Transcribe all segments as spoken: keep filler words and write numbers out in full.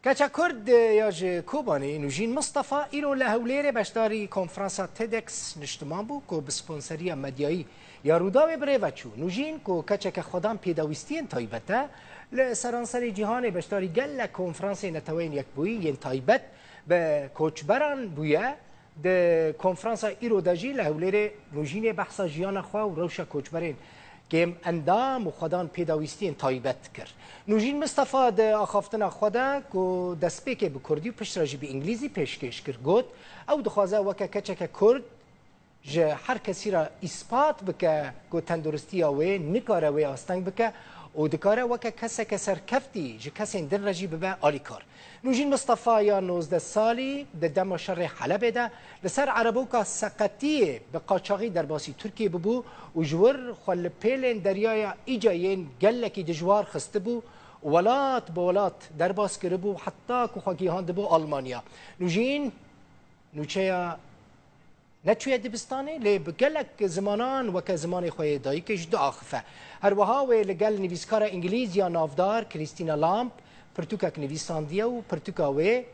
Keça Kurd ya ji Kobanê Nûjîn Mistefa îro li Hewlêrê beşdarî konferansa TEDx Niştiman bû ku bi sponseriya medyayî ya Rûdawê bi rê ve çû. Nûjîn ku keçeke xwedan pêdawîstiyên taybet e, li seranserê cîhanê beşdarî gelek konferansên Neteweyên Yekbûyî yên taybet bi koçberan bûye. Di konferansa îro de jî li Hewlêrê Nûjînê behsa jiyana xwe û rewşa koçberên kêm endam û xwedan pêdawîstiyên taybet kir. Nûjîn Mistefa di axaftina xwe de ku destpêkê bi kurdî û piştre jî bi îngilîzî pêşkêş kir, got, ew dixwaze weke keçeke kurd ji her kesî re îspat bike ku tenduristiya wê nikare wê asteng bike û dikare weke keseke serkeftî ji kesên din re jî bibe alîkar. Nûjîn Mistefa ya nozdeh salî di dema şerê Helebê de li ser ereboka seqetiyê bi qaçaxî derbasî Tirkiyê bibû û ji wir xwe li pêlên deryaya Îce yên gelekî dijwar xistibû û welat bi welat derbas kiribû, heta ku xwe gihandibû Almanya. Nûjîn nûçeya neçûye dibistanê, lê bi gelek zimanan weke zimanê xwe yê dayikê jî diaxife. Her wiha wê li gel nivîskara îngilîz ya navdar Christina Lamb pirtûkek nivîsandiye û pirtûka wê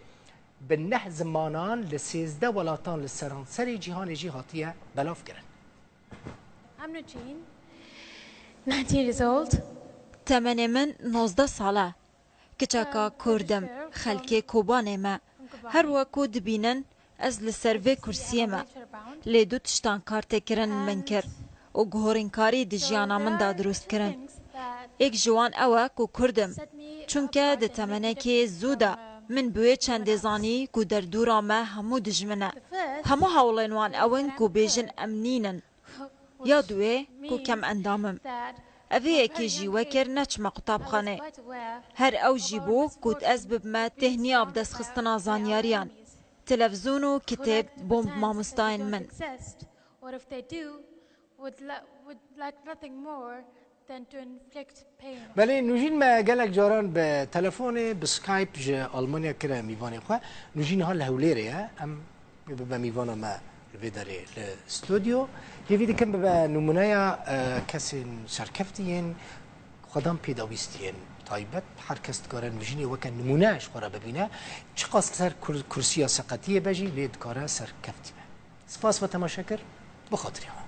bi neh zimanan li sêzdeh welatan li seranserê cîhanê jî hatiye belavkirin. I'm Nujeen, nineteen years old. Temenê min nozdeh sal e. Kiçeka Kurd im, xelkê Kobanê me. Her wek ku dibînin, ez li ser vê kursiyê me. Lê du tiştan kartêkirin min kir û guhorînkarî di jiyana min de dirust kirin. Êk ji wan ew e ku Kurd im. Çunke di temenekê zû de min bi wê çendê zanî ku derdora me hemû dijmin e. Hemû hewlên wan ew in ku bêjin em nîn in. Ya duwê ku kem endam im. Ev ê yekê jî we kir neçime qutabxanê. Her ew jî bû ku ez bibime têhniya bi destxistina zanyariyan, televizyon û kitêb bo mamostayên min. Belê, Nûjîn me gelek caran bi telefonê, bi Skype ji Almanya kire mîvanê xwe. Nûjîn niha li Hewlêrê ye. Em Wê bibe mîvana me li vê derê li stûdyo. Hêvî dikim bibe nimûneya, e, kesên serkeftî yên xwedan pêdawîstiyên taybet. Her kes dikare Nûjînê weke nimûne ji xwe re bibîne. Çiqas li ser kur-, kursiya seqetiyê be jî lê dikare serkeftî be. Spas we temaşe kir. Bi xatirê we.